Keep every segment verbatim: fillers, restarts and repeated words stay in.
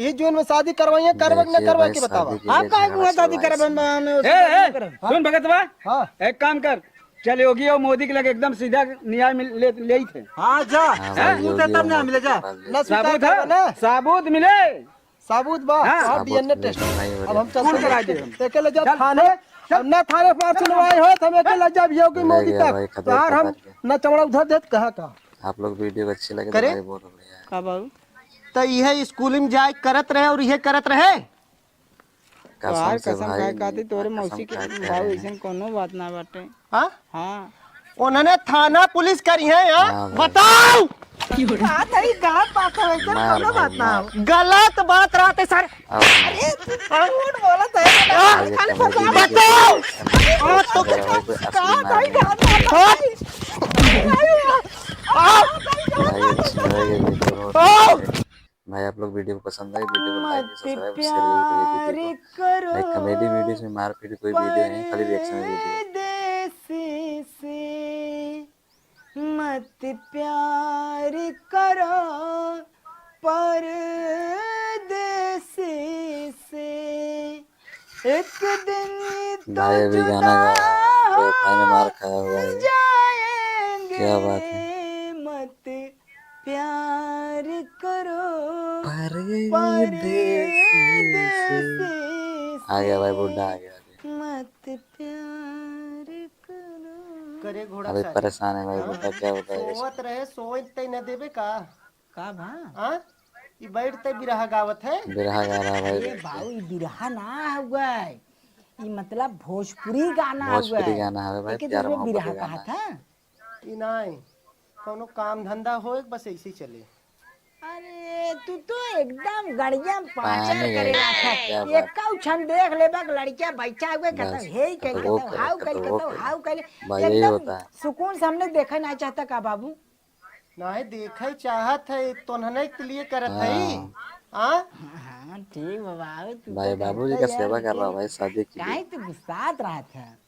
ई जून में शादी करवाइए, करबे कि न देखिए करवाए भाई, के बतावा। शादी के आप लिए काहे झगड़ा को शादी चलवाए करबे, इसमें। हम ए, ए, करब। सुन भगतवा, हाँ। एक काम कर, चल योगी और मोदी के लगे एकदम सीधा न्याय मिल-, ले, ले ही थे। हाँ, जा। हाँ, हैं? भाई, तू योगी देता और ना मोदी मिले, के जा। पास ना जाइए। स्वीकार सबूत है? करबे ना। सबूत मिले। सबूत बा, हाँ। हाँ, सबूत D N A मिले, test। नहीं हो अब रहा। हम चल कूल चले। करा दे हम। एके ले जा चल, थाने, चल, चल। अब ना थाने पर सुनवाई होत, हम एके ले जा योगी ले मोदी गया तक। भाई, खदेड़ तोहार हम खदेड़ के। ना चमड़ा उधर देत कहा का। आप लोग video अच्छी लगे तो करे? भाई बहुत बढ़िया है। का बाबू? तो यह स्कूल में जाए करत रहे और यह करत रहे? कसम तोहार से कसम भाई, खाए खातिर तोरे कसम मौसी के खाए कह बाबू, रहे हैं। ऐसन कोनो बात ना बाटे। हाँ? हाँ। उन्होंने थाना पुलिस करी है, हाँ? हाँ भाई। बताओ। बात है, गलत बात है, ऐसन मार कोनो भाई, बात ना मार। हो। गलत बात रहते सर। अब अरे, तू झूठ बोलत है, हाँ? खाली फंसा। बताओ। हाँ, तो मेरा भाई कोई असली का मार भाई नहीं गलत बात है। हाँ? हाँ? भाई, इसमें ये video बहुत हाँ? भाई, आप लोग video को पसंद आए, video को like, subscribe, share जरूर करिए video को। करो भाई, comedy video से मारपीट कोई video नहीं, खाली reaction video। परदेसी से मत प्यार करो, परदेसी से एक दिन तो भाई अभी गाना गा रहा है, जुदा बेवफाई में मार खाया हुआ है। जाएंगे। क्या बात है। मत प्यार करो परदेसी से। परदेसी से। आ गया भाई, बुड्ढा आ गया अभी। मत प्यार करो। करे घोड़ा अभी सारे। परेशान है भाई, हाँ? बुड्ढा क्या बताएगा इसको? सोवत रहे, सोए तै न देबे का? का भा? हाँ? ई बैठ तै बिरहा गावत है? बिरहा गा रहा है भाई, ए बैठ के। बाऊ, ई बिरहा ना हुआ है। ई मतलब भोजपुरी गाना हुआ है। भोजपुरी गाना है भाई, एके प्यार दूसरे मोहब्बत बिरहा के गाना कहा है। था। ई नाई, कौनो काम धंधा होए, बस ऐसे ही चले। अरे, तू तो एकदम गड़िया में पाँचर पानी करे गए। रहा था। क्या बात। एक काऊ क्षण देख लेबा कि लड़किया बैठा हुए, कहता, बस, "हे ही कल," कतवो कहता, करे, "हाउ कल," कतवो कहता, करे। "हाउ कल।" भाई, यही एकदम होता है। सुकून से हमने देखा ना चाहता का बाबू? नाहीं, देखे चाहत है, तोन्हने के लिए करत है। हाँ। हाँ? हाँ, ठीक बा बाबू, तू भाई, तो बाबूजी करते का यार, सेवा कर रहा लेकिन भाई, शादी के लिए। काहे तू गुस्सात रहत है?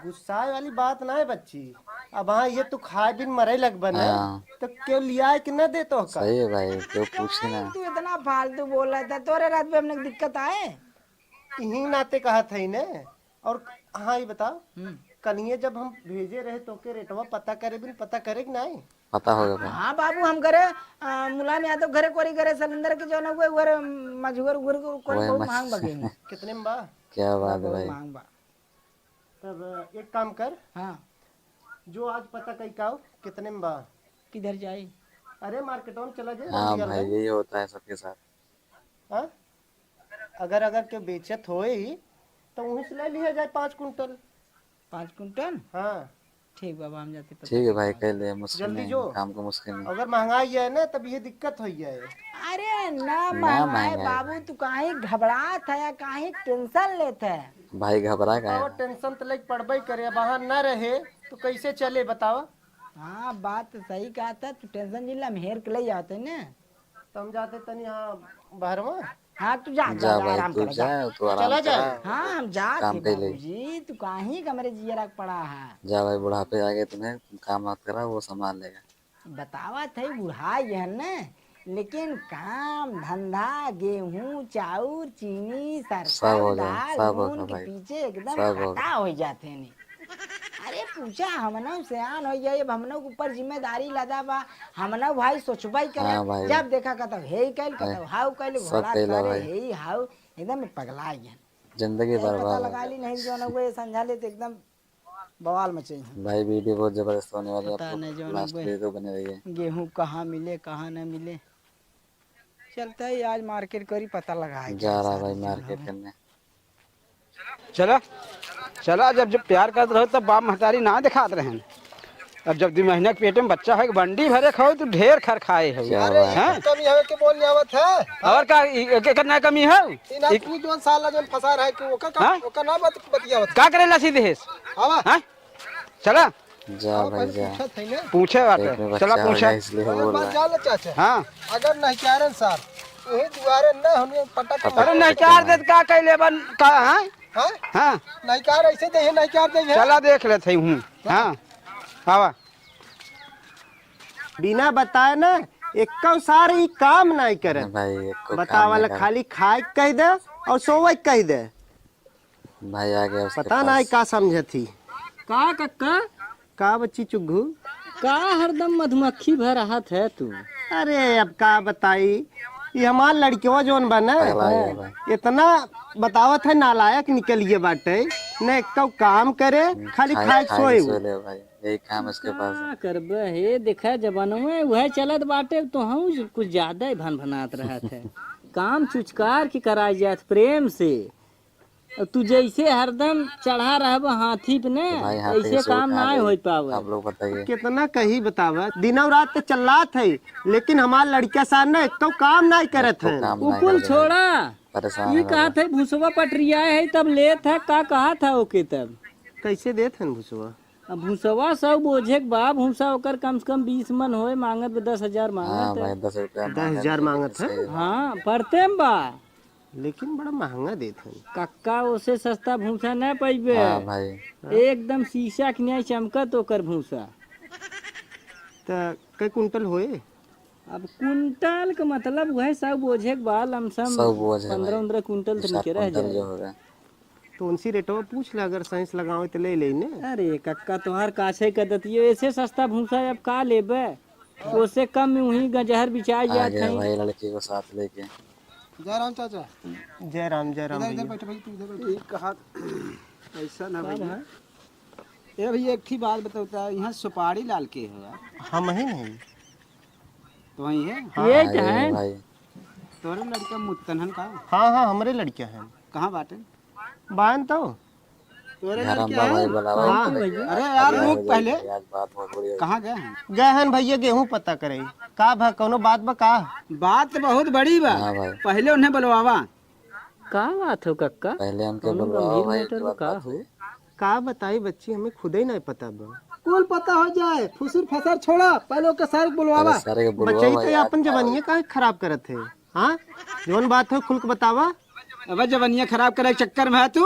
गुस्साए वाली बात ना है बच्ची। अब हाँ, ये तू खाए बिन मरे लगबन है, हाँ। तो क्यों लियाए के न दे तो का? सही है भाई, क्यों पूछी ना। तू इतना फालतू बोला था, तोरे रात में हमने दिक्कत आए? इही नाते कहा था इन्हें। और हाँ, ये बताओ, हम्म। कलिए जब हम भेजे रहे तो के रेटवा पता करे बिन पता करे कि नहीं? पता हो गया भाई। हाँ बाबू, हम करे, आ, मुलायम यादव घरे कोरी करे सिलेंडर के जौन हुए, उहरे मझुअर उहर को कोरी वही बहुत मस-, महंग बगे हैं। कितने में बा? क्या बात है बहुत भाई। महंग बा। तब एक काम कर। हाँ। जो आज पता कई काओ, कितने में बा? किधर जाई? अरे, मार्केटवा में चला जाए, हाँ मंडी भाई, वाला। यही होता है सबके साथ। हाँ? अगर, अगर के बेचत होई, तो वहीं से ले लिया जाए पाँच कुंटल। पाँच कुंटल? हाँ। ठीक बाबा, हम जाते पता ठीक है भाई, करते हैं। कर ले, मुश्किल जल्दी नहीं, जो। काम को मुश्किल नहीं। अगर महंगाई है ना, तब ये दिक्कत होई है। अरे ना ना महंगाई महंगाई। बाबू, तू काहे घबरात है या काहे tension लेत है? भाई घबरा का बताओ, है? Tension तो लेके पड़बे करे, अब वहाँ ना रहे तो कैसे चले बताओ? हाँ, बात तो सही कहा था, तू tension जिन ला, हम हेर के ले जाते ना। तो हम जाते तनी यहाँ बहरवा। हाँ, तू जा, जा जा, जा, भाई, आराम तू कर, जा। जा, तू आराम चला जाए। करा, हाँ, हम जात काम ही कर ले। बाबूजी, तू काहे का हमरे जियरा के पड़ा है? जा भाई, बुढ़ापे आ गए तुम्हें, तुम काम मत करा, वो संभाल लेगा। बतावत है, बुढ़ा गए हैं ना, लेकिन काम, धंधा, गेहूं, चाउर, चीनी, सब शक्कर, हो गया, दाल, सब हो नून गया के भाई, पीछे एकदम सब हो गया। काटा हो जाते हैं। अरे पूछा, हमनऊ सियान हो जाए, अब हमनऊ के ऊपर जिम्मेदारी लदा बा, हमनऊ भाई सोचबई करे, हाँ भाई। जब देखा कहता, "हे ही कैल," कहता, है। "हाउ कैल," सब घोड़ा कैला करे, भाई। "हे ही हाउ," एकदम पगला गया। जिंदगी यही बर्बाद पता हो लगा गया। ली नहीं, जो ना वो ये समझा ले तो एकदम बवाल मचे हैं। भाई, video बहुत जबरदस्त होने वाली है, पता आप लोग नहीं, जो ना last वो तक बने रहिए। गेहूं कहाँ मिले, कहाँ न मिले, चलता है आज market करी, पता लगा है जा क्या रहा सारी भाई जो ना market वो। करने। चला, चला, जब, जब प्यार करत रहो, तब बाप महतारी ना दिखात रहन। अब जब दू महीना के पेट में बच्चा है, बंडी भरे खाओ, तू ढेर खर खाए हो। क्या अरे, बात है। हैं? कमी हवे के बोल आवत है। और का, इ-, एक, एक ना कमी है? ई ना, ई तू जोन साला जोन फंसा रहा है कि ओकर का, हाँ? ओकर ना बत-, बतियावत। का करेला सीधे हेस? आवा। हाँ? चला। जा और भाई, पहले जा। पूछत है ना। पूछे बाटे। पेट में चला, बच्चा हो पूछे। गया, इसलिए अरे, बोल बात रहा है। जान ले, चाचा। हाँ। अगर नहीं चारन सार, वही दुआरे न होने पटक पटक अरे, नहीं चार देत का कैले बन, का, हाँ? हाँ? हाँ। नहीं चार ऐसे दे, नहीं चार दे। चला, देख लेत है हूँ। हाँ। आवा। बिना बताए ना, एक्को सार ई काम नाहीं करत। भाई, एक्को काम बतावल नाहीं करत। खाली खाए के कह दे और सोवे के कह दे। भाई आ गया उसके पता पास। नाहीं का समझत ही। का कक्का? का बच्ची चुग्घू? का हरदम मधुमक्खी भर रहत है तू? अरे अब का बताई, ये हमार लड़कियों जौन बा ना, पगला गया भाई। इतना बतावत है नालायक निकलिए बाटे, न एक्को काम करे, हम्म, खाली खाए, खाए खाए सोए। सोए ले भाई, यही काम इसके पास है। का करबे हे, देखा जमानवे उहे चलत बाटे, तो हम कुछ ज्यादा ही भनभनात रहत है। काम चुचकार के कराए जात प्रेम से। तू जैसे हरदम चढ़ा रहब हाथी पे ने, तो भाई, हाथी के ऐसे सूट काम ना हाथ हो पावे। आप लोग बताइए। कितना कही बतावा, दिनों रात तो चिल्लात है, लेकिन हमार लड़का सार ना एक्को काम ना करत है। काम उ ना कुल करे। छोड़ा, परेशान ई है कहत बाबा। है भूसवा पटरिया है, तब लेत है, का कहत है ओके तब? कैसे देत है भूसवा? अब भूसवा सौ बोझे के बा, भूसा ओकर कम से कम बीस मन होए, मांगत बा दस हजार हाँ मांगत है। भाई, दस रुपया दस हजार मांगत है? सही है। हाँ, परते में बा। लेकिन बड़ा महंगा देत हन। कक्का, ओसे सस्ता भूसा ना पइबे। हाँ भाई। एकदम शीशा के निया चमकत ओकर भूसा। त कै कुंटल होए? अब कुंटल के मतलब उहे सौ बोझे के बा, लमसम सौ बोझे पन्द्रह भाई। उन्द्रह कुंटल तो बीस निकरे कुंटल जाए। जो होगा। तो उनसे रेटवा पूछ ले, अगर सही से लगावे तो ले ले ने। अरे कक्का, तोहार काछे क दतियो, ऐसे सस्ता भूसा अब का लेबे? ओसे कम में उहीं गजहर बिचाई आ जात गया है। भाई, लड़की को साथ लेके। जय राम चाचा। जय राम, जय राम इधर, इधर भैया। बैठो भाई, तू इधर बैठो। ये कहा, ऐसा ना का भैया। ए भैया, एक ही बात बताओ, यहाँ सुपारी लाल के हो यार? हम ही नहीं। तो वही है? हाँ। ये तो अरे है। भाई। तोरे लड़का मुत्तन हन का? हाँ, हाँ, हमरे लड़का हैं। कहाँ बाटे? बान तो। तोरे घर लड़का में है? भाई बुलावा हाँ। अरे यार, अरे रुक भैया, पहले। आज बात बहुत बड़ी हो गई। कहाँ गए हैं? गए हैं भैया गेहूं पता करे। का भा, कौनो बात बा का? बात तो बहुत बड़ी बा। हाँ भाई। पहले उन्हें बुलवावा। का बात हो कक्का? पहले उनके कौनो बुलवावा गंभीर भाई, matter एक बा बात का हो? बताइए। का बताई बच्ची, हमें खुदे नहीं पता बा। कुल पता हो जाए, फुसुर फसर छोड़ा, पहले ओके सारे के बुलवावा। अरे सारे के बुलवावा बच्ची, तो यार, अपन जवानिया काहे खराब करत है? हाँ, जौन बात हो खुल के बतावा। अबे जवनिया खराब करे के चक्कर में है तू,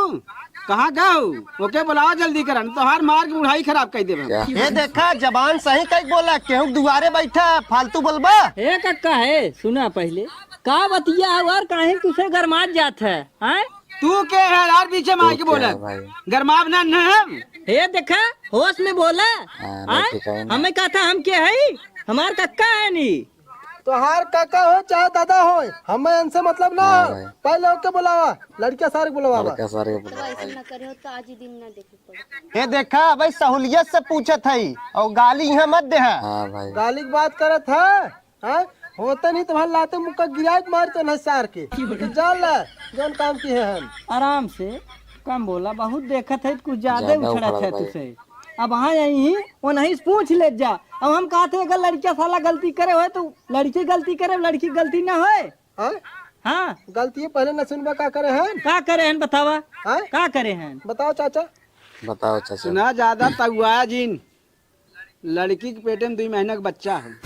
कहाँ गऊ? ओके बुलावा जल्दी करा, न तोहार मार के बुढ़ाई खराब कर देबे। क्या? ये देखा, जबान सही कई बोला, केहू दुआरे बैठा, फालतू बोलबा। ए कक्का है, सुना पहले, का बतिया है यार, काहे तुसे गरमात जात है, हैं? तू के है यार, पीछे में तू आके के बोला, है भाई? गरमाब ना, न हम। हे देखा, होश में बोला, हाँ, हैं? नहीं, ठीक है ना। हमें कहा था हम के है, हमार कक्का है नी। तोहार काका हो चाहे दादा हो, हमें इनसे मतलब ना। हाँ भाई। पहले ओके बुलावा, लड़का सारे के बुलावा। लड़का सारे के तो बुलावा ऐसे भाई। ना करे हो तो आज ही दिन ना देखे पड़े। ये देखा भाई, सहूलियत से पूछत है और गाली यहाँ मत दे है। हाँ भाई। गाली की बात करत है, हैं? होते नहीं तुम्हारे लाते मुक्का गिराए के मारते नहीं सार के। तो जान ला, जौन काम की है हम। आराम से, कम बोला, बहुत देखत है, कुछ ज्यादा ज्यादा उछड़त उछड़त है भाई। तुसे। अब हाँ यही, वो नहीं से पूछ ले जा। अब हम कहते अगर लड़का साला गलती करे होए तो लड़की गलती करे, लड़की गलती ना होए। हाँ? हाँ। गलती पहले न सुनबा का करे हैं? का करे हैं बतावा? हाँ? का करे हैं? बताओ चाचा। बताओ चाचा। सुना ज्यादा तगुआ जिन। लड़की के पेटे में दुई महीना के बच्चा है।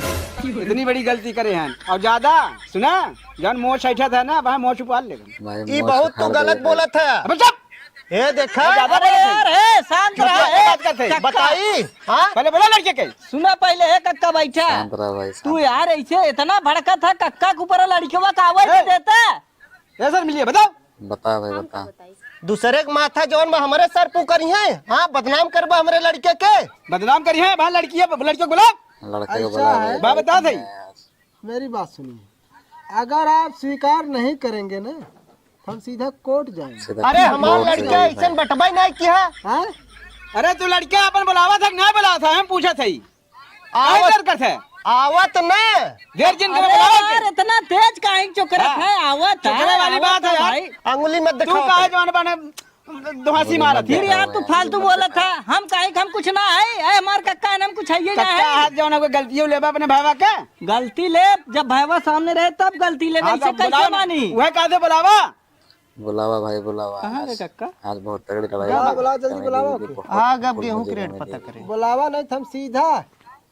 इतनी बड़ी गलती करे हैं। और ज्यादा सुना, जौन मोछ ऐठत है ना, वहाँ मोछ उपाड़ लेगा। भाई, ई मोछ बहुत तू उखाड़ गलत देगा। बोलत है। अबे चुप! हे देखा। ज्यादा अरे बोलत है। यार, हे, शांत चुप रहा, रहो, हे, बात करते हैं। कक्का। बताई, हाँ? पहले बोला लड़के के। सुना पहले, हे कक्का बैठा। शांत रहो भाई, शांत तू रहो। यार ऐसे इतना भड़कत है, कक्का के ऊपर लड़कवा का आवाज ए! देता। ए सर, मिलिए, बताओ। बता भाई, बता। दूसरे के माथा जौन बा हमरे सर पू करी है, हाँ, बदनाम करबा हमरे लड़के के। बदनाम करी है, वहाँ लड़की है, लड़कियों को बुलाओ। लड़के को ऐसा बुला है। भाई। बा बता सही। मेरी बात सुनिए, अगर आप स्वीकार नहीं करेंगे ना, तो हम सीधा कोर्ट जाएंगे। सीधा अरे, कोर्ट हमार जाएंगे लड़का भाई। ऐसन बटवाई नहीं किया। हाँ? अरे, तू लड़का अपन बुलावा था कि नहीं बुलावा था, हम पूछा था ही। आवत, काहे कर करत है? आवत ना। देर जिन करे अरे बुलावा यार, के। इतना तेज काहे चुकरत हाँ। है? आवत है, चुकरे वाली आवत बात है है यार। भाई। अंगुली मत तू दिखाओ। काहे जौन बने दोहासी मारत फिर है? यार, तू फालतू बोलत है। हम काहे, हम कुछ ना है। ए, हमार कक्का है, हम कुछ है ही ना कक्का है। हाथ जौन है, कोई गलतियों लेबा अपने भावा के? गलती ले, जब भाईवा सामने रहे तब गलती ले, हाँ, ऐसे तो कैसे बुलाओ ना। मानी? वह काहे बुलावा? बुलावा भाई, बुलावा। कहाँ आज, गए कक्का? आज बहुत तगड़ी लड़ाई जा, हुई। बुलाओ, जल्दी कमेटी बुलाओ भी ओके। बहुत हाँ, अब फुल गेहूं मजे के रेट कमेटी पता हुई। करें। बुलावा नहीं तो हम सीधा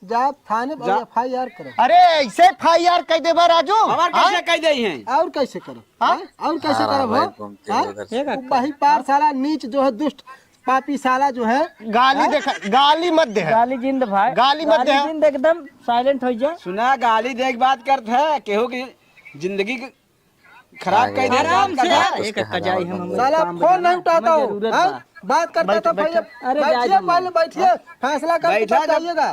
जाब थाने पर जा। एफ आई आर करें। अरे, ऐसे एफ आई आर कह देबा राजू? और कैसे हाँ? कह दे हैं? और कैसे करो? हाँ? हाँ? और कैसे हाँ, करो भाई, हो? घूमते हाँ? उधर से। हे कक्का। वही पार साला नीच जो है दुष्ट पापी साला जो है। गाली हाँ? देखा, गाली मत दे। गाली जिंद भाई। गाली मत गाली दे। जिंद एकदम silent हो जा। सुना, गाली देख बात करत है, केहू की जिंदगी की खराब कर दे। आराम से। एक कज्जा ही हम, साला फोन नहीं उठाता हूँ, हाँ? बात करता था पहले। अरे बैठिए, पहले बैठिए, फैसला करके बैठा तब जाइएगा।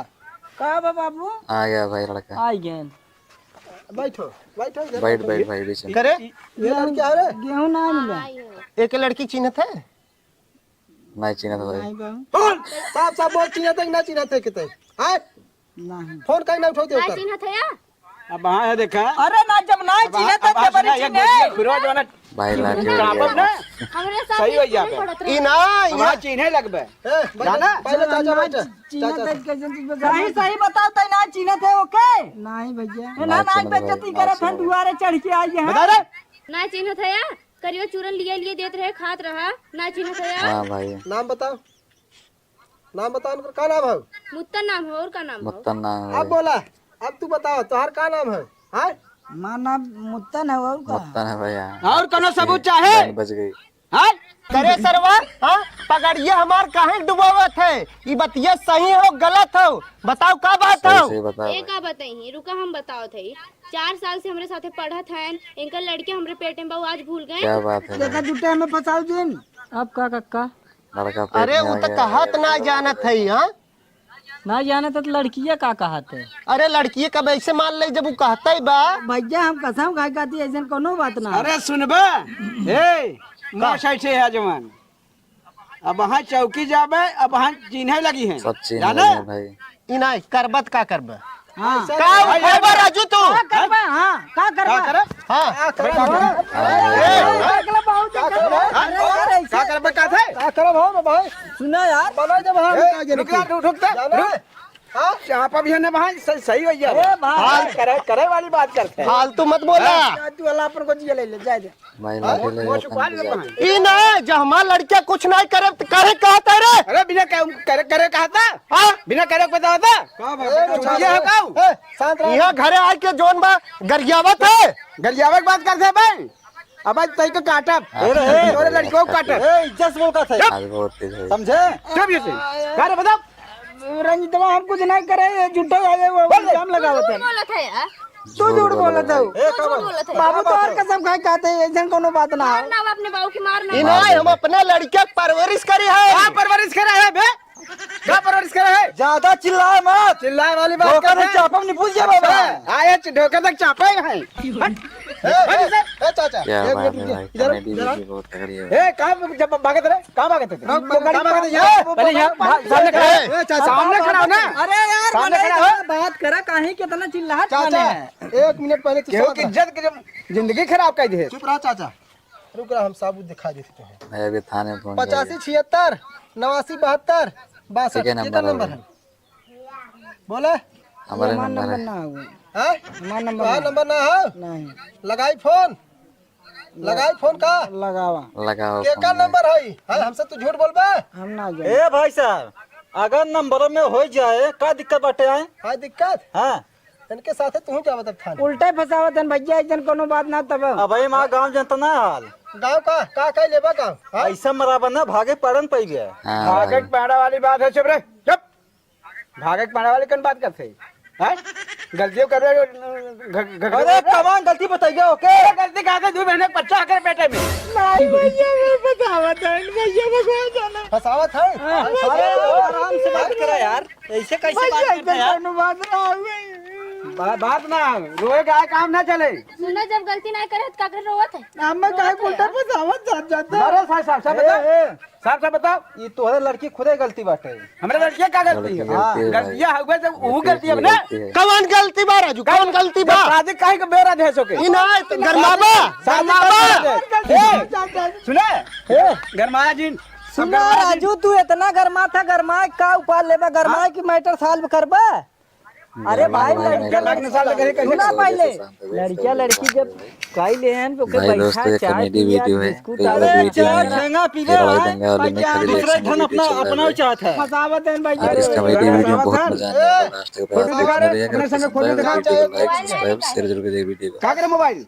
का बा बाबू? आ गया भाई लड़का। आ गया। बैठो, बैठो इधर। बैठ, बैठ भाई, बीच में। करे? ये लड़की आ रहे? गेहूं ना मिला। एक लड़की चिन्हत है? नहीं चिन्हत भाई। नहीं बाबू। बोल, साफ साफ बोल, चिन्हत है कि ना चिन्हत है किते? हैं? नहीं। फोन काहे ना उठाते हो ना कर? चिन्हत है या? अब हाँ है देखा। अरे ना, जब ना अब चिन्हत है, अब हाँ जबरी सुना, ये चिन्हे। गोजिया खुरवा जवाना भाई लाठी हो चापब गया। ना। हमरे साथ सही हो जाबे। ई ना, अब हाँ चिन्हे लगबे। ए, बैठ, जाना? पहले चाचा ना बैठ। चिन्हत चाचा। है, कैसे तुझ पे सही, सही बताओ, तै ना चिन्हत है, ओके? नहीं भैया। ए, ना, ना, ना चिन्हत बेइज्जती भाई, ना करत है, चिन्हत। दुआरे चढ़ के आई है। बता रे। ना चिन्हत है या? करियो चूरन लिए लिए देत रहे, खात रहा, ना चिन्हत है या? हाँ भाई। नाम बताओ। नाम बताओ उनकर, का नाम है? मुत्तन नाम है, और का नाम है? मुत्तन नाम है अब भाई। बोला, अब तू बताओ, तोहार का नाम है? हाँ? हमार नाम मुत्तन है, और का? मुत्तन है भैया। और कोनो सबूत चाहे? जान बच गई। हाँ? करे सरवा, हाँ? पगड़िया हमार काहे डुबावत है? ई बतिया सही हो, गलत हो? बताओ, का बात सही हो? सही बताओ ए, भाई। का बताई? रुका, हम बताओ थे। चार साल से हमरे साथे पढ़त हैं, इनकर लड़कियां हमरे पेटे में बा, आज भूल गए? क्या बात है देखा, भाई? झूठे हमें फंसाओ जिन। अब का, कक्का? लड़का पेट अरे, में उ आ त गया। कहत ना जानत है, हाँ? ना जानत है त लड़किया का कहत है? अरे, लड़किया कब ऐसे मान ले जब उ कहत ही बा? भैया, हम कसम खाए कहती, ऐसन कोनो बात ना। अरे, सुनबे, ए, का? मोर साइड से है जवान। अब वहाँ चौकी जाबे, अब वहाँ चिन्हे लगी है। सब चिन्हे जाने? लगे भाई। ई नाहीं, करबत का करबे? हाँ। का भाई, उठेबा राजू तू? का करबा? हाँ, का करबा? का करब? हाँ। का करब? अरे, अरे, अरे, अरे, बहुत का करबा? अरे, अरे, का करबा का थे? का करब हम भाई? सुना यार। बना जब हम ए, का रुक जा, रुक, रुक, जाना रुक। है? हाँ? चापा भी है ना भाई, सही, सही भैया। ए भाई। करे, करे वाली बात करते हैं। फालतू मत बोला। हाँ, तू अल्लाह अपन को जिया ले ले, जा, जा। भाई, हाँ? लाठी ले मोर जाता छुपा है। ले भाई। ई ना, जब हमार लड़किया कुछ नहीं करे, तो करे कहता रे? अरे, बिना करे, करे, करे कहता? हाँ? बिना करे को बतावता? का बात है? चुतिया है काऊ? ए, शांत रहो। यहाँ घरे आके जोन बा, गरियावत है। गरियावे की बात करते हैं भाई। अब आज तई को काटब। अरे, ए। तोरे लड़कियों को काटब। ए, इज्जत से बोल का थे। आज बहुत तेज है। समझे? चुप ये से। अरे, बताओ। रंजितवा, हम कुछ नहीं करे, ये झूठे आए, वो बोल दे। इल्जाम लगावत है। बोलत है यार। तू झूठ बोलत है। ए, तू झूठ बोलत है। बाबू, तो और कसम खाए कहते हैं, ऐसन कोनो बात ना है। मारना, अब अपने बाबू की मारना। ई नहीं, हम अपने लड़के के परवरिश करी है। का परवरिश करे है बे? का परवरिश करे है? ज्यादा चिल्लाए मत। चिल्लाए वाली बात धोखा कर से रहे। चापम नहीं पूछ गया बाबा। अच्छा, आए च-, धोखा तक चापे है। हट। ए, हट ए, इसे। ए, चाचा, क्या एक बात मिनट है रुकिए। भाई, इधर, comedy इधर आ। Video बहुत तगड़ी है। ए, कहाँ जब भागत रहे? कहाँ भागत थे? रुक, पकड़, कहाँ भागत थे? पकड़, यहाँ? पहले यहाँ, पकड़, सामने खड़ा हो। ए, चाचा। सामने खड़ा हो ना। अरे यार, सामने खड़ा हो। बात करा, काहे कितना चिल्लाहट चाचा, खाने हैं? एक मिनट पहले तो केहू की इज्जत के जब जिंदगी खराब कर दे। चुप रहा चाचा, रुक रहा, हम साबुत दिखा देते हैं। मैं अभी थाने फोन किया। पचासी छिहत्तर नवासी बहत्तर बासठ, ठीक है, ये नंबर नंबर है। बोले? हमारे हमार नंबर नंबर है। ना हो। हैं? हमार नंबर तोहार ना। नंबर ना हो? नहीं। लगाई फोन। लगाई फोन का? लगावा। लगाओ के का फोन। नंबर है? हैं, हमसे तू झूठ बोलबे? हम ना जाने। ए भाई साहब, अगर नंबर में हो जाए, का दिक्कत बाटे आए? हाँ, दिक्कत? हाँ। इनके साथे तू क्या मतलब थाने? उल्टे फंसावत हन भैया, ऐसन कोनो बात ना तब। अब भाई, हमार गाँव जनता ना हाल। गाँव का? का, का लेबा गाँव? हाँ? ऐसा मराबा ना, भागे पड़न पै गया। हाँ, भागे भाई। पैड़ा वाली बात है, चुप रे, चुप। भागे के मारे वाले कौन बात करते हैं? हैं? गलतियों कर रहे हो, घ-, घ-, अरे, घ-, कमान गलती बताइए, ओके? अरे, गलती कहाँ से? दो महीने का बच्चा आकर पेटे में। नहीं भैया, मैं फंसावत है, भैया, भगवान जाने। फंसावत है? हाँ, अरे, भैया, आराम से बात करा यार, ऐसे कैसे बात भैया, करते हैं यार? इधर कोनो बात ना हुई। बा-, बात ना, रोए का काम ना चले। सुना, जब गलती नहीं करे, तो का कर रोवत है? हम में काहे रोवत है उल्टा यार। फंसावत जात, जात है? अरे, साहब, साहब, साहब, ए, बता। ए। साफ साफ बताओ। ये तोहरे लड़की खुदे गलती बाटे। हमरे लड़किया का गलती है? लड़की गलती है भाई। गलतिया हउवे जब ऊ गलती है, अब ना। गलती है। कवन गलती बा राजू? कवन गलती बा? शादी काहे के बेरा दे सके? ई ना, तो गरमाबा, शादी गरमाबा। का बेरा दे। ए, सुने? ए, गरमाया जिन। सुना राजू, तू इतना गरमात है, गरमाए का उपाय लेबा? गरमाए की matter solve करबा? अरे भाई, लड़किया लड़की सुना पहले, लड़किया लड़की जब कई लेहन, ओके भाई दोस्त, पैसा, ये चाय comedy पिए, video है, बिस्कुट, कई बार अरे video चाय में ठेंगा पी ले, फिर भाई, दंगा वाले ने खरीद दूसरा लिया धन अपना, comedy video अपना है। चाहत है। फंसावत है भाई, आज इस comedy video में बहुत मजा आने वाला है, last तक फोटो दिखा रहे, अपने संग फोटो दिखा। Like, subscribe, share जरूर करिए video को। का करे मोबाइल?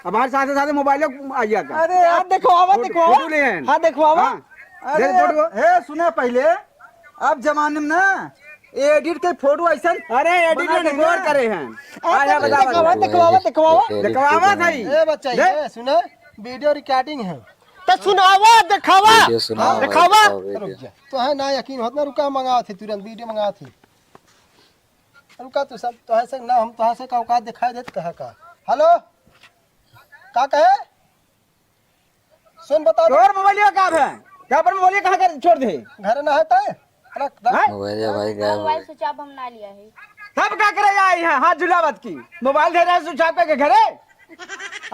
अब हर साथे साथे मोबाइल आ गया का? अरे यार, देखो आवा, फोटो, देखो आवा। फोटो ले आए। हाँ, देखो आवा। हाँ। अरे देख फोटो। हे, सुने पहिले, अब जमाने में ना edit के फोटो ऐसन अरे, edit बना में के निगोर ना। करे हैं। आ, आया तो बतावा। दिखावा, दिखावा, दिखावा। दिखावा था ही। ए बच्चा, दे। ये सुने, video recording है। तो सुनावा, दिखावा। video सुनावा, दिखावा। दिखावा, video। रुक जा। तो है ना यकीन होत ना, रुका, मंगावत है तुरंत, video मंगावत है। रुका तू सब, तो ऐसे ना, हम तो ऐसे का औकात दिखाई देत कहा का। Hello, का कहे? सुन बताओ। तोर मोबाइलिया का है? क्या अपन मोबाइलिया कहाँ कर छोड़ दे? घर ना है तय? रख, रख। हैं? मोबाइल या भाई गायब हो मोबाइल गया। switch off हम ना लिया है। तब का करे आई है? हाथ झुलावत की। मोबाइल धरे है switch off करके घरे?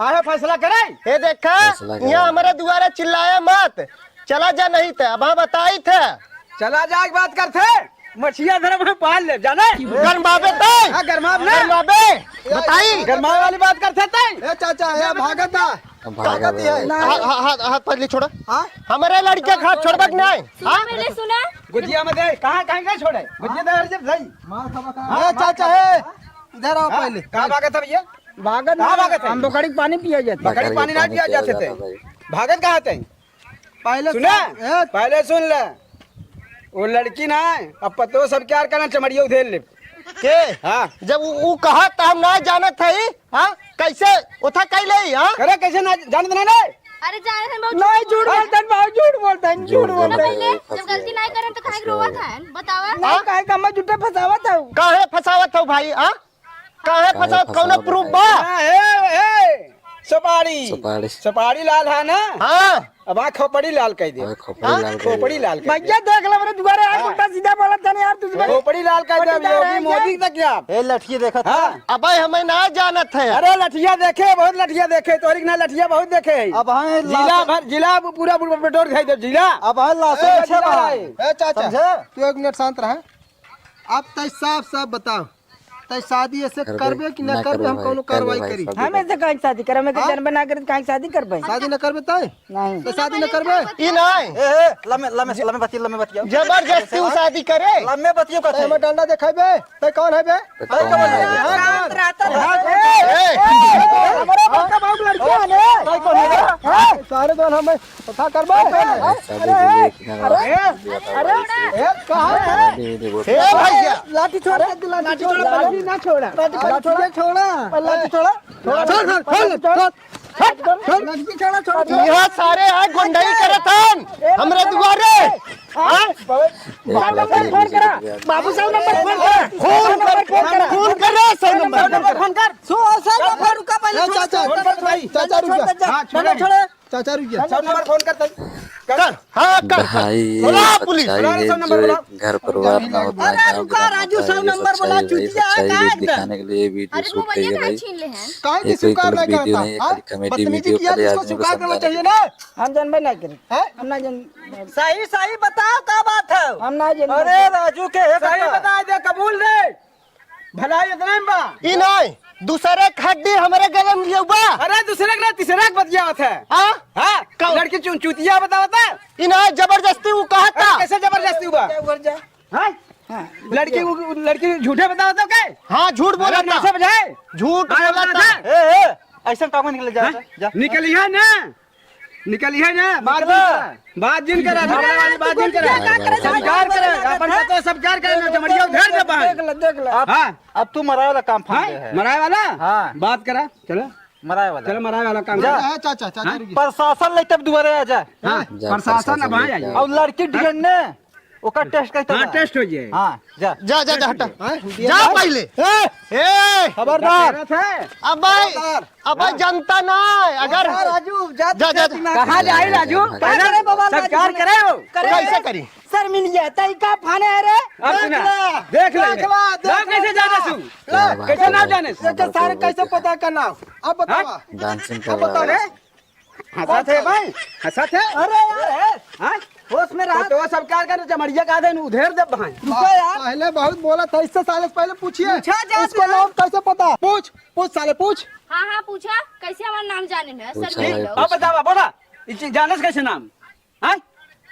आए फैसला करे? ए देखा, फैसला करे। यहाँ हमारे दुआरे चिल्लाया मत। चला जा नहीं थे, अब हाँ बताई थे। चला जाए के बात करते। मछिया धरे में पाल ले, जाने? गरमाबे तय? हाँ, गरमाब ना। गरमाबे। बताई। गरमावे वाली बात करते तय? ए चाचा, ए भागत है। अब भागा भागा। हाथ, हाथ, हाथ पहले छोड़ा। हाँ? हमारे लड़के का हाथ छोड़बा कि नहीं? सुना हाँ? पहले सुना। गुजिया में दे, कहाँ, कहाँ, कहाँ छोड़े? गुजिया दे, हर जब सही। मार खाबा का? हाँ, ए, चाचा, ए, इधर आओ हाँ? पहले। कहाँ भागत है भैया? भागत कहाँ ना, भागत है? हम बकरी के पानी पिया जाते। बकरी के पानी ना पिया जाते थे। भागत कहाँ थे? पहले सुना? सुन, ए। पहले सुन ले। वो लड़की ना, अब पतो सब क्या करना, चमड़िया उधेर ले। के? हाँ। जब उ, उ कहा त हम ना जानत हई, हाँ? कैसे ओथा कैले, हाँ? अरे कैसे ना जानत ना रे? अरे जानत हन बाबू, नहीं, झूठ बोलत हन बाबू, झूठ बोलत हन, झूठ झूठ बोलत हन। बोलत हन। पहले जब गलती नहीं करन तो काहे के रोवत हन? बतावा। नहीं, काहे का मैं झूठे फंसावत हूँ। काहे फंसावत हूँ भाई, हाँ? काहे काहे फंसावत, कौनो फंसावत proof है? बा? हाँ, हे, हे, सुपारी। सुपारी। सुपारी लाल है ना? हाँ। अब आ खोपड़ी लाल कह दे। अबे खोपड़ी हाँ? लाल कह दे। खोपड़ी लाल कह दे। भैया देख ले, मेरे दुआरे आए, हाँ। उल्टा सीधा बोलत है यार, तुझे। खोपड़ी लाल कह दे, खोपड़ी अब लाल योगी है मोदी क्या? तक क्या? ए, लठिए देखत हाँ। है। अबे हमें ना जानत है। अरे लठिया देखे, बहुत लठिया देखे, तोरी के ना लठिया बहुत देखे। अब हाँ, जिला लाश भर, जिला पूरा बटोर खाई दे, जिला। अब हाँ, लाशों ए, में छेबा जिला है। है। ए, चाचा, समझे? तू एक मिनट शांत रहे। अब तय साफ साफ बताओ, तय शादी ऐसे करबे कि ना करबे, हम कौनो कार्रवाई करी? हम ऐसे काहे शादी करब? हम तो हाँ? जन्म ना करे, काहे शादी करबे? शादी ना करबे तय? नहीं। तो शादी ना करबे? ई नहीं। ए, ए, लम्बे, लम्बे, लम्बे बतिया, लम्बे बतिया। जबरदस्ती उ शादी करे? लम्बे बतिया का तय हमें डंडा देखाइबे? तय कौन है बे? तय कौन है? हाँ, कौन? हाँ, कौन? ए, ए, हमारे बड़का बाबू लड़की है ने? तय कौन है? हाँ, सारे जन हमें पता करबे? अरे, अरे, अरे, अरे, ए, कहाँ है? ए, भैया। लाठी छोड़ दे, लाठी छोड़, लाठी ना छोड़ा। लाठी छोड़ा। लाठी छोड़ा। लाठी छोड़ा। छोड़, छोड़, छोड़, छोड़। लाठी छोड़ा, छोड़। यहाँ सारे आए गुंडई करत हन। हमरे दुआरे। हाँ? बाबू साहब नंबर फोन करा। बाबू साहब नंबर फोन करा। फोन कर, फोन करा। फोन कर रे, सौ नंबर। सौ नंबर फोन कर। सौ, सौ नंबर रुका पहले, ए, छोड़, चाचा, छोड़, छोड़, भाई। चाचा, रुक जा। छोड़, हाँ, छोड़। छोड़। चाचा रुक जा। सौ नंबर फोन कर तनी। कर। कर, हाँ, कर, कर। भाई, बुला पुलिस। सच्चाई बुला रे, है, सौ नंबर जो बुला। एक घर परिवार में होता है, अरे गाँव रुका ग्राम राजू, होता है, सौ ये नंबर बुला, सच्चाई है भाई, चुतिया है, चीज़ काहे एकदम? दिखाने के लिए वीडियो अरे शूट करी है भाई। छीन ले हैं। काहे ये कोई सिकार गलत नहीं वीडियो करता? नहीं है, हाँ? खाली कॉमेडी बदतमीजी वीडियो किया खाली जिसको आदमी को स्वीकार करना समझाने के चाहिए लिए। ना। हम जनबे नहीं करी। हम ना जन सही, सही बताओ का बात है? हम ना जन अरे राजू के है सही बता। बता दे, कबूल दे। भलाई इतना में बा। ई नहीं, दूसरे के हड्डी हमरे गले में लियौबा। अरे दूसरे के ना, तीसरे के बतियावत है। हाँ? हाँ? कौन? लड़की चुन-, चुतिया बतावत है। ई नहीं, जबरदस्ती उ कहत अरे था। कैसे जबरदस्ती हुआ? हाँ? हाँ। लड़की उ-, उ-, लड़की झूठे बतावत है क्या? हाँ, झूठ बोलत अरे था। ना समझाए। झूठ हाँ, बोलत ना था। था। ए, ए, ऐसा काम निकल जा, हाँ? जा। निकलिया ना। निकलिया ना, बात जिन करा। बात जिन करा, झगड़ा वाली बात जिन करा। संस्कार करे, अपन पतो संस्कार करे, ना चमड़िया उधर दे बाहर। देख ले, देख ले। अब, हाँ। अब तू मराए वाला काम फांद हाँ? दे है। मराए वाला? हाँ। बात करा, चलो। मराए वाला। चलो, मराए वाला काम जा। करा। हाँ, चाचा, चाचा, हाँ? रुकिए। प्रशासन ले तब दुआरे आ जा। हाँ, जा, प्रशासन प्रशासन अब आ लेके जाए। आओ। और लड़की D N A, ओकर test करते हाँ, हैं। Test हो जाए। हाँ, जा। जा, जा, जा, हटा। हाँ, जा पहले। ए, ए, खबरदार। खबरदार। अब भाई, खबरदार। अब भाई हाँ। जनता ना है, अगर हाँ, राजू, जा, जा, जा, जा। जा। कहाँ जाई राजू? हाँ, पहले हाँ, हाँ। संस्कार करे हो। करे। कैसे करी? शर्मिंदा, तई का फाने है रे? अब सुना, देख ले। देख ला, देख ला, कैसे जाने तू? ला। कैसे ना जाने? देख सारे कैसे पता करना? अब बतावा। हाँ? Dancing अब बतावा। रे। हंसत है भाई, हंसत है। अरे यार, हाँ? होश में रहा। तो, तो सब क्या कर चमड़िया का दे उधेर दे भाई। रुको यार। पहले बहुत बोला था, इससे साले से पहले पूछिए। पूछा जा इसको तुरंत। नाम कैसे पता? पूछ, पूछ साले, पूछ। हाँ, हाँ, पूछा। कैसे हमारा नाम जाने में? सर पूछा नहीं भाई, लो। अब पूछा। बतावा, बोला। ई चीज जाने से कैसे नाम? हाँ?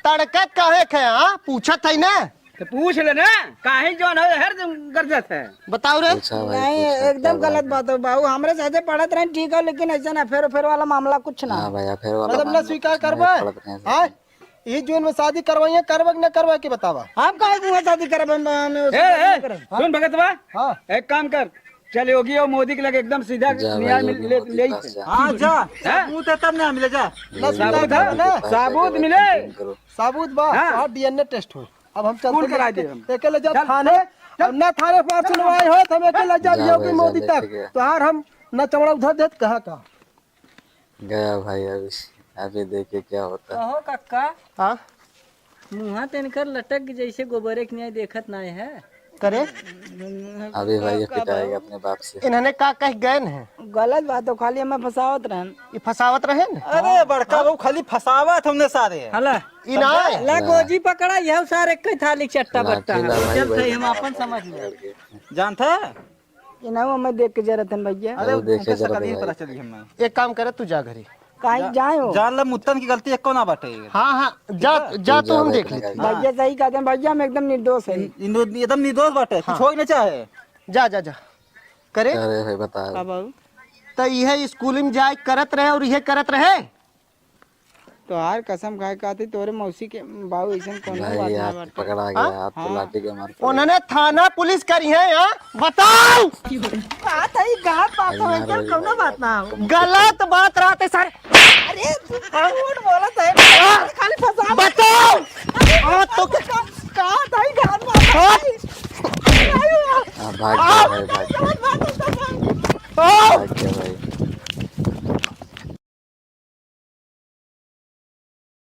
तड़कत काहे खे, हाँ? पूछत है ना? तो पूछ ले ना। काहे जौन है, हर दिन गरजत है। बताओ रे। पूछा भाई, नहीं, पूछा, एकदम क्या गलत बात है? बात है बाबू। हमरे साथे पढ़त रहे ठीक है, लेकिन ऐसे ना फेर फेर वाला मामला कुछ ना। हाँ भाई, फेर वाला मतलब ना मामला स्वीकार कुछ करबे? नहीं, पढ़त रहे हैं हाँ? साथ में। ई जून में शादी करवाइए, करबे कि न करबे के बतावा। हम काहे को शादी करबे? हम, हम ए, ए, करब। सुन भगतवा, हाँ। एक काम कर, चल योगी और मोदी के लगे एकदम सीधा जा न्याय भाई, मिल-, ले, मोदी ले पास ही। जा। हाँ, जा। हैं? सबूत है तब ना मिले, जा। ले सबूत है? मोदी पास सबूत जाके मिले। वकील करो। सबूत बा, हाँ। तोहार डीएनए टेस्ट होई। अब हम चलते कौन कराई दे हम? एके ले जा चल, थाने। चल, चल। अब ना थाने पर सुनवाई होत, हम एके ले जा जा योगी भाई, जा, मोदी लेके तक। गया। तोहार हम ना चमड़ा उधर देत कहाँ का। गया भाई, अभी, अभी देखिए क्या होता है। कहो कक्का। हाँ? मुँहा तो इनकर लटक के जैसे गोबरे के न्याय देखत नाय है। करे? अभी भाई ये का पिटाएगा बाबू? अपने बाप से। इन्होंने का कह गए हैं? गलत बात हो, खाली हमें फंसावत रहन। ये फंसावत रहे न? अरे बड़का बाबू, खाली फंसावत हमने सारे। हला। ई ना है? ला गोजी पकड़ा, यह सारे कई थाली चट्टा लाठी बट्टा है। ला भाई, चल भाई। सही, हम अपन समझ ले। जानता है? इनाहू हमें देख के जरत हन भैया। अरे, अरे, देखे उनके जरा सकल ही भाई। पता चली हमें। एक काम करे, तू जा घरे। काहे जा-, जाए हो? जान ले, मुत्तन की गलती एको ना बाटे। हाँ, हाँ, जा, ठीक है? जा, तू तू जा हम भाई, देख अपने लेते। घर। भैया सही कहते हैं, भैया हम एकदम निर्दोष है। इन-, इन-, एकदम निर्दोष बाटे, कुछ हाँ। हो ही ना चाहे। जा, जा, जा। करे? अरे भाई, बता। का बाबू? तो यह स्कूल में जाए करत रहे और यह करत रहे? तोहार कसम खाए खातिर तोरे मौसी के बाऊ, ऐसन कोनो भाई, बात ना हाथ बाटे। पकड़ा गया, हाँ? हाथ हाँ। लाठी के मार पड़ी। उन्होंने थाना पुलिस करी है, हाँ? बताओ। बात है, गलत बात हो, अरे ऐसन यार, कोनो बात ना हो। गलत बात रहते सर। अरे, तू झूठ बोलत है, हाँ। खाली फंसा। बताओ। अरे, हाँ, तो का, का, का, गलत बात है। हाँ। अरे, हाँ, भाग गया भाई, भाग गया। गलत बात है, तो भाग। हाँ। भाग गया भाई।